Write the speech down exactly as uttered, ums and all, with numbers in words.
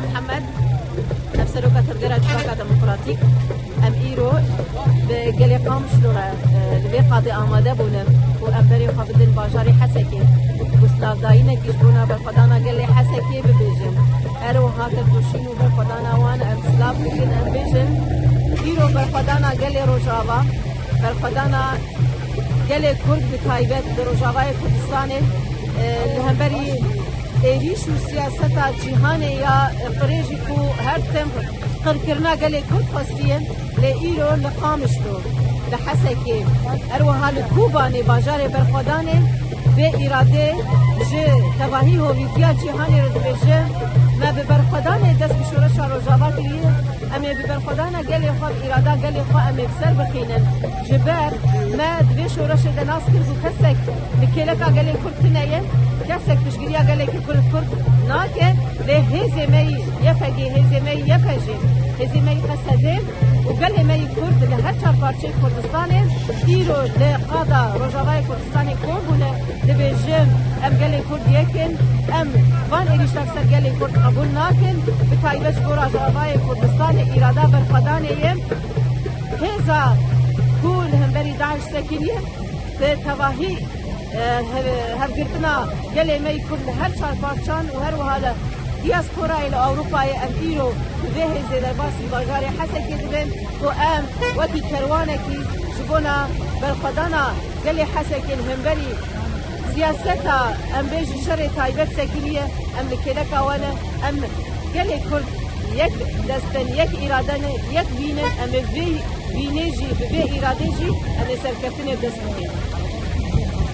Mihemed, Hevseroka Tevgera Civaka Demokratîk, em îro bi gelê Qamişlo re, e, li vê qadê amade bûne ku em berê xwe bidin bajarê Hesekê, ku silavdayînekî ji bona berxwedana gelê Hesekê bibêjin. Her wiha tekoşîn û berxwedana wan em silav dikin, em bêjin, îro berxwedana gelê Rojava, berxwedana gelê Kurd bi taybet li Rojavayê Kurdistanê, e, li hemberî êrîş û siyaseta cîhanê ya qirêjî ku her tim qirkirina gelê Kurd xwestiye, lê îro li Qamişlo, li Hesekê, her wiha li Kobanê bajarê berxwedanê vê îradê ji tevahî hovîtiya cîhanê re dibêje, me bi berxwedanê dest bi şoreşa Rojava kiriye, em ê bi berxwedana gelê xwe, bi îrada gelê xwe em ê bi ser bixînin. Ji ber me di vê şoreşê de nas kir ku kesek li kêleka gelê Kurd tune ye, kesek piştgiriya gelekî Kurd, Kurd nake, lê hêzê me yî Y P G, hêzê me yî Y P J, hêzê me yî P S D û gelê me yî Kurd li her çar parçeyê Kurdistanê îro li qada Rojavayê Kurdistanê kom bûne, dibêjin, em gelê Kurd yek in, em van êrîşa ser gelê Kurd qebûl nakin, bi taybet ji bo Rojavayê Kurdistanê îrada berxwedanê ye. Hêza ku li hemberî DAIŞ sekiniye, bi tevahî, e, hev-, hevgirtina gelê me yî Kurd li her çar parçan û her wiha li diasporayê li Ewropayê em îro bi vê hêzê derbasî bajarê Hesekê dibin ku em wekî kerwanekî ji bona berxwedana gelê Hesekê li hemberî siyaseta, em bêjin, şerê taybet sekiniye, em li kêleka we ne, em gelê Kurd yek dest in, yek îrade ne, yek vîn in, em ê vê vînê jî, bi vê îradê jî em ê serkeftinê bi dest bixînin.